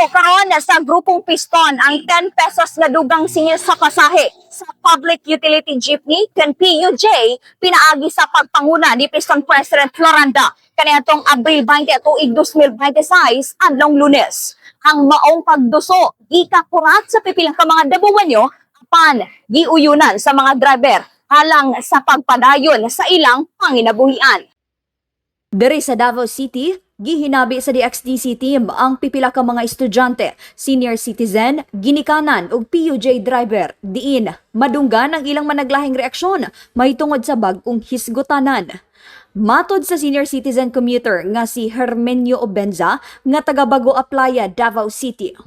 Giduso karon sa grupong Piston ang 10 pesos nga dugang singil sa pasahe sa Public Utility Jeepney ken PUJ pinaagi sa pagpanguna ni Piston President Floranda kaniadtong Abril 20 tuig 2026, adlong Lunes. Ang maong pagduso gikakurat sa pipila ka mga Dabawenyo, apan giuyunan sa mga driver alang sa pagpadayon sa ilang panginabuhian. Diri sa Davao City, gihinabi sa DXDC team ang pipila ka mga estudyante, senior citizen, ginikanan ug PUJ driver. Diin madunggan ang ilang managlahing reaksyon mahitungod sa bag-ong hisgutanan. Matod sa senior citizen commuter nga si Hermenio Obenza nga taga Bago Aplaya, Davao City,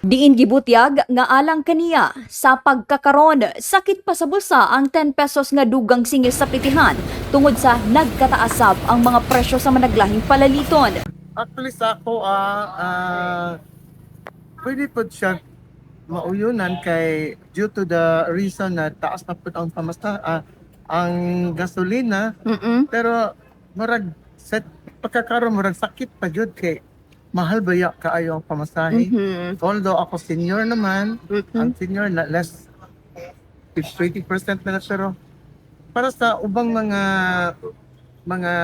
diin gibutyag nga alang kaniya sa pagkakaron, sakit pa sa bulsa ang 10 pesos nga dugang singil sa plitihan tungod sa nagkataasab ang mga presyo sa managlahing palaliton. Actually, sa ako, pwede po siya mauyunan kay due to the reason na taas na po ang pamasta, ang gasolina, pero murag sa pagkakaroon, murag sakit pa jud kay mahal ba ya kaayo ang pamasahe. Although ako senior naman, ang senior na less 20% na lang, pero para sa ubang mga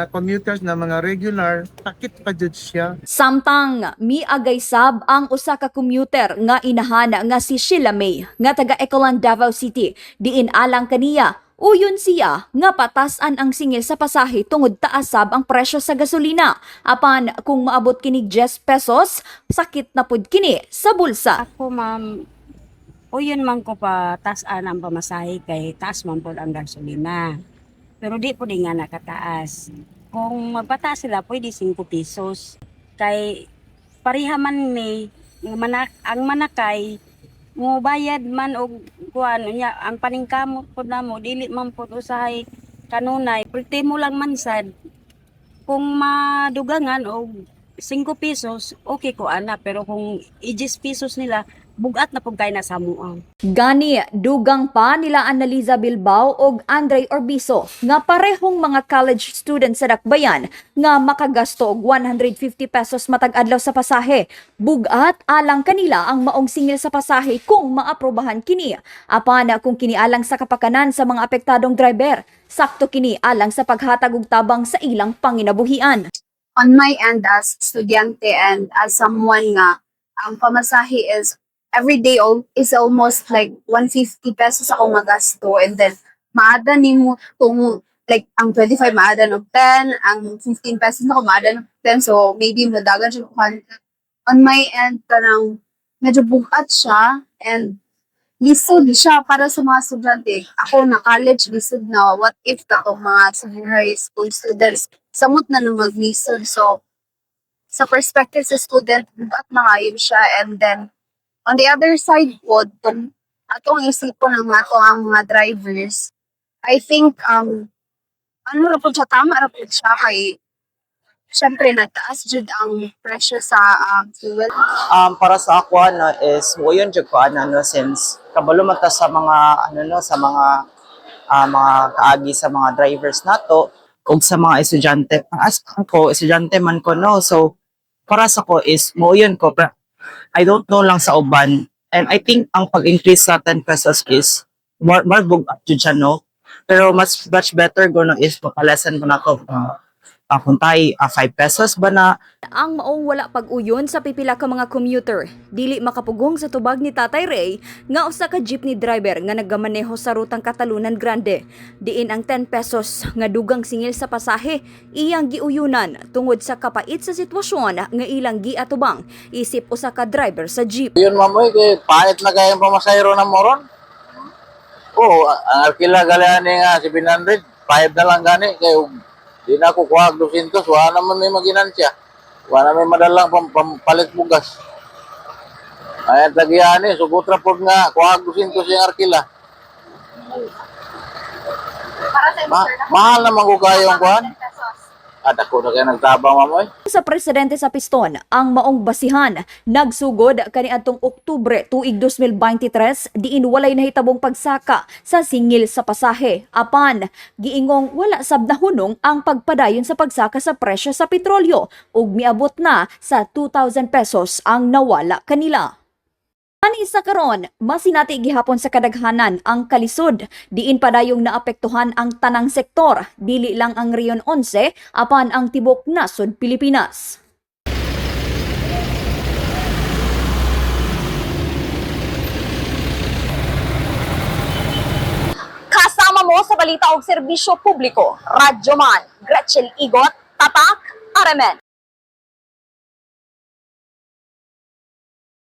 commuters na mga regular, sakit pa jud siya. Samtang miagay sab ang usa ka commuter nga inahan nga si Sheila May nga taga Ecoland, Davao City. Diin alang kaniya, uyon siya nga patasan ang singil sa pasahe tungod taas sab ang presyo sa gasolina. Apan kung maabot kini 10 pesos, sakit na pud kini sa bulsa. Ako, ma'am, uyon man ko pa taas-an ang pamasahe kay taas man po ang gasolina. Pero di po di nga nakataas. Kung magpataas sila, pwede 5 pesos. Kay pareha man ni manak, ang manakay mo bayad man og kuan niya, ang paningkamot pod namo dili man pod usahay kanunay. Ultimo lang man sad kung madugangan og 5 pesos, okay ko ana, pero kung i-10 pesos nila, bugat na pud kay na sa amoa. Gani, dugang pa nila Annalisa Bilbao og Andre Orbiso nga parehong mga college student sa Dakbayan nga makagasto og 150 pesos matag adlaw sa pasahe. Bugat alang kanila ang maong singil sa pasahe kung maaprobahan kini. Apan kung kini alang sa kapakanan sa mga apektadong driver, sakto kini alang sa paghatag og tabang sa ilang panginabuhian. On my end as estudyante and as someone nga ang pamasahe is every day is almost like 150 pesos ako magasto, and then maada nimo tung like ang 25 maada og 10, ang 15 pesos na ko maada og 10, so maybe madagan siya 100. On my end, kanang medyo bugat siya and lisod siya para sa mga estudyante. Ako na college, lisod na. What if katong mga senior high school students, samot na nang maglisod? So, sa perspective sa student, bugat na kayo siya. And then, on the other side po, kung atong isipon ng ato ang mga drivers, I think, ano ra po siya, tama ra po siya kay syempre nagtaas jud ang presyo sa fuel. Para sa ako, ano, is muyon jud ko ana, no, since kabalo man ta sa mga ano, no, sa mga kaagi sa mga drivers nato ug sa mga estudyante. As ko estudyante man ko, no, so para sa ko is muyon ko, pero I don't know lang sa uban. And I think ang pag-increase sa 10 pesos is more bugat jud siya, no, pero mas much better go, no, is maka-lessen mo na ko kung tay 5 pesos ba na. Ang maong wala pag-uyon sa pipila ka mga commuter, dili makapugong sa tubag ni Tatay Ray nga usa ka jeepney driver nga nagamaneho sa rutang Catalunan Grande. Diin ang 10 pesos nga dugang singil sa pasahe iyang giuyunan tungod sa kapait sa sitwasyon nga ilang giatubang isip usa ka driver sa jeep. Yun, ma'am, oy, kay pait na kayong pamasahero na moron. Oo, ang arkila galian nga 700, 5 na lang gani kay di na ako kuha og 200, wala naman may maginansya. Wala may madalang palit bugas. Ay, ang tagiyan eh, sugot ra pod nga kuha og 200 yung arkila. Para sa Mahal naman ko kayo ang kuhan. 10 pesos. Ah, dako na kayo nagtabang, mamoy. Sa presidente sa Piston, ang maong basihan nagsugod kaniadtong Oktubre tuig 2023 diin walay nahitabong pagsaka sa singil sa pasahe. Apan giingong wala sab nahunong ang pagpadayon sa pagsaka sa presyo sa petrolyo ug miabot na sa 2,000 pesos ang nawala kanila. Ani sa karon, masinati gihapon sa kadaghanan ang kalisod, diin padayong naapektuhan ang tanang sektor, dili lang ang Region 11, apan ang tibok nasod Pilipinas. Kasama mo sa balita og serbisyo publiko, Radyoman, Gretchen Igot, Tatak, Aremen.